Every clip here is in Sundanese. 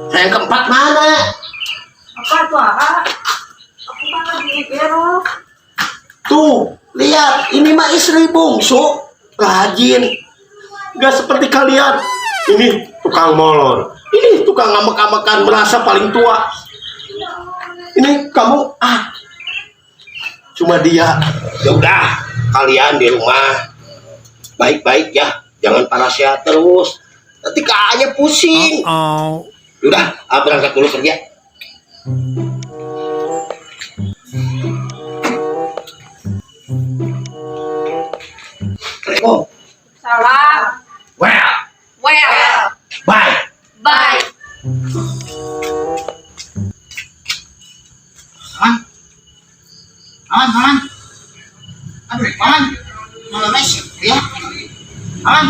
Sayang keempat mana? Apa tuh, ah? Aku mah lagi gero. Tuh, lihat, ini mah istri bungsu, rajin. Gak seperti kalian. Ini tukang molor. Ini tukang ngambek-ngambekan merasa paling tua. Ini kamu ah. Cuma dia. Ya udah, kalian di rumah baik-baik ya. Jangan parasehat terus. Nanti kayaknya pusing. Udah, ah, berangkat dulu kerja. Assalamualaikum. Salam. Well, Well. bye. Bye. Aman. Aman, aman. Aduh, aman. Malah mes, ya. Aman.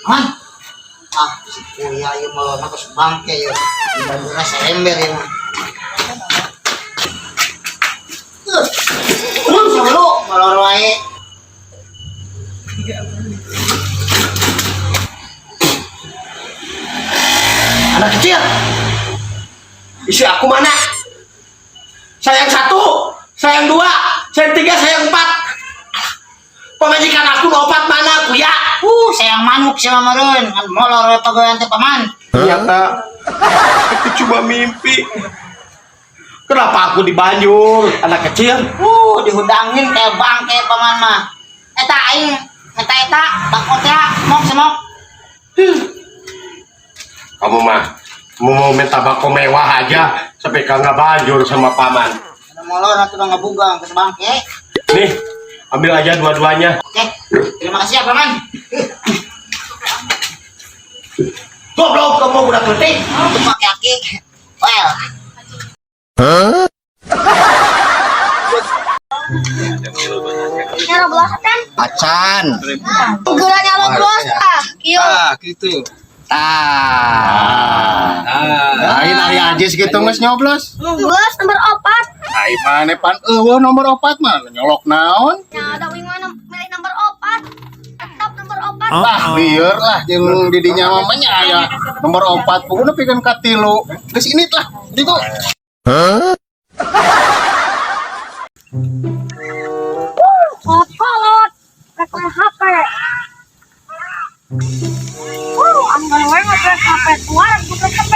Aman. Ah, si kuya yung mga matos bangke yun. Yung sa ember yun. Solo, maloro ae. Anak kecil. Istri aku mana? Sayang satu, sayang dua, sayang tiga, sayang empat. Pamajikan aku nu opat mana aku ya? Sayang manuk si mamareun, ngan molor we pagawean teh paman. Ternyata itu cuma mimpi. Kenapa aku dibanjur, anak kecil? Dihudangin kayak bangke paman mah. Eta aing eta eta bako teh mok semok. Kamu mah mau minta bako mewah aja sampai kagak banjur sama paman. Ada molor atuh udah ngebugang ke bangke. Nih, ambil aja dua-duanya. Oke, terima kasih ya paman. Goblok kamu budak leutik. Itu kaki. Well, Nyeroblos kan? Acan. Geura nyeroblos ah, kieu. Ah, gitu. Ah. Lain ari Ajis gitu geus nyoblos. Geus nomor 4. Ai mane pan eueuh nomor 4 mah nyolok naon? Nya ada wing mana milih nomor 4. Tetap nomor 4. Lah lieur lah jeung di dinya mah nya aya nomor 4 pokona pikeun ka 3. Geus ini lah ditu. Kolot. Rek HP. Anggar we ngobrol HP keluar ngobrol HP.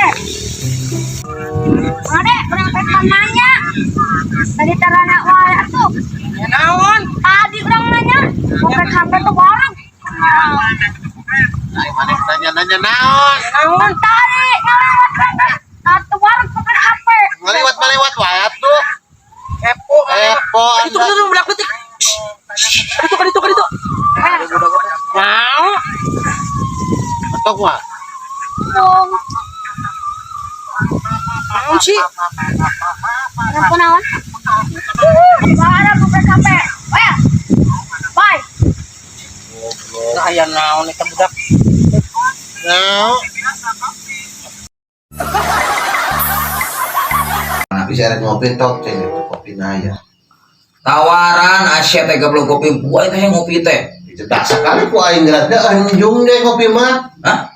Ade, berangkat nanya. Tadi tarana wae atuh. Naon? Tadi urang nanya, ngobrol HP tuh bareng. Ai mane nanya-nanya naon? Naon? Tadi ngelewat HP. Atuh bareng ngobrol HP. Ngelewat-melewat wae atuh. Kepo. Kepo Itu itu budak leutik. Itu kan itu kan itu. Naon? Atok mah. Dong. Naon sih? Kenapa naon? Bareng ngobrol HP. Weh. Bye. Aya naon eta budak? Naon? Nah, Bisa rek ngopi tok ceng itu kopi naya. Tawaran Asia teh goblok kopi buah teh ngopi teh. Itu tak sekali ku aing gerak dah anjung deh kopi mah. Hah?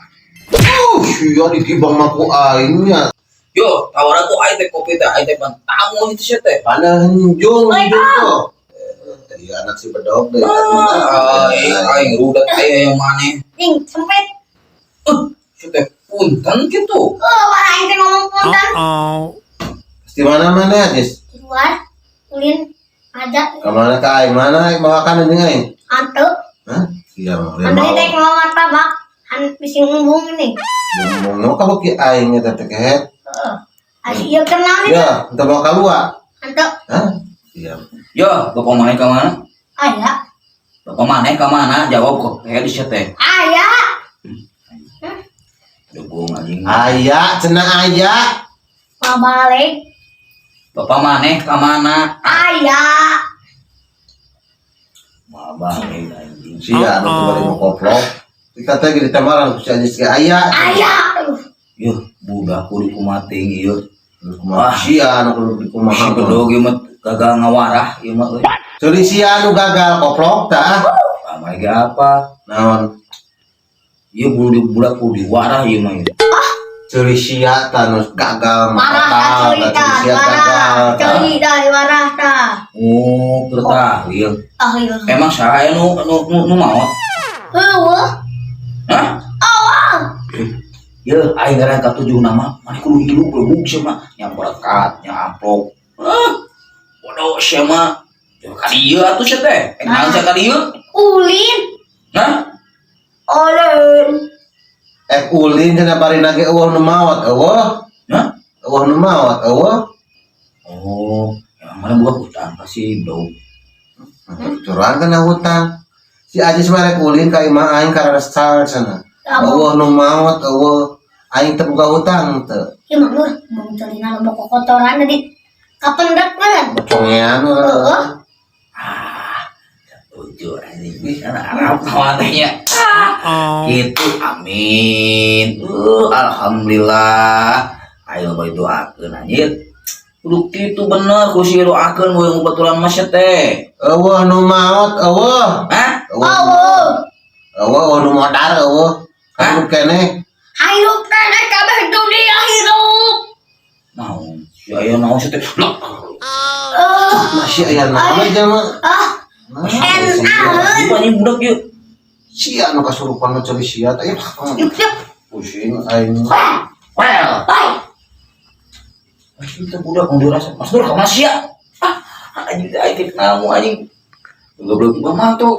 Sia dikibang mah ku aing nya. Yo, tawaran tuh aing teh kopi teh aing teh pan tamu itu sia teh. Mana henjung henjung tuh. Iya anak si bedog deh. Aing aing rudet aing yang maneh. Ding, sempit. Sia teh punten gitu. Oh, warna aing teh ngomong punten. Di mana mana Jis? Di luar, ulin aja. Kemana ka aing mana aing makan anjing aing? Ante, Hah? Iya mah. ante teh ngomong martabak. Han bising embung ini. Ngomong ka beki aing eta teh kehet. Heeh. Asih ieu kenal nih. Ya, entah bawa kalua. Ante, Hah? Iya. Yo, bapak maneh ka mana? aya. Bapak maneh ka mana? Jawab kok kayak di sia teh. Aya. Dukung anjing. Aya, cenah aya. Mau balik. Bapak maneh ka mana? Aya. Wah, balik anjing. Sia anu kembali mau koplok. Kita teh di tamaran ku si Ajis ge aya. Aya. Yo, budak kudu kumating ieu. Kumaha sia anu kudu dikumaha. Si bedog ieu mah Gagal ngawarah ieu mah euy. Ceuli sia nu gagal koplok tah. Kamari ge apa? Naon? Ieu bulu di budak kudu diwarah ieu mah ieu. Ceuli sia tah nu gagal mah Warah total, tah ceuli tah tah, ceuli sia warah. gagal tah. Ceuli tah warah tah. Oh, keur tahlil. Ah iya. Emang saha aya nu maot? Heueuh. Hah? Awang. Ye, aing ngaran katujuh nama, maneh kudu hidup belum sia mah, nya berkat, nya amplop. Ah, bodoh sia mah. Ya ka dieu atuh sia teh. Eh, naon sia ka dieu? Ulin. Hah? Ulin. Eh ulin cenah bari ge eueuh nu maot eueuh. Hah? Eueuh nu maot eueuh. Oh, yang mana buka hutang kasih dong. Curan kana hutang. Si Ajis mah rek ulin ka imah aing ka resal cenah. Kamu. Eueuh nu maot eueuh. Aing teu boga hutang teu. Ieu mah Nur, mau celina loba kokotoran tadi. Kapendak mana? Bocongean. Heeh. Ah, lucu anjing. Ih, anak Arab kawan tehnya. Gitu, amin. Alhamdulillah. Ayo bae doakeun anjir. Kudu kitu bener ku si doakeun we baturan mah sia teh. Eueuh nu maot eueuh. Hah? Eueuh. Eueuh. Eueuh nu modar eueuh. Hirup keneh. Hirup keneh kabeh dunia hirup. Naon? Si aya naon sia teh? Lah, Eh, Masih aya naon aja mah. ah, enaeun. Ieu anjing budak ieu. Sia nu kasurupan nu ceuli sia teh. Yuk, yuk. Pusing aing. Well. Bye. Anjing teh budak nu dirasa Mas Nur ka mana sia? Ah, anjing teh aing teh namu anjing. Goblok gua mah tuh.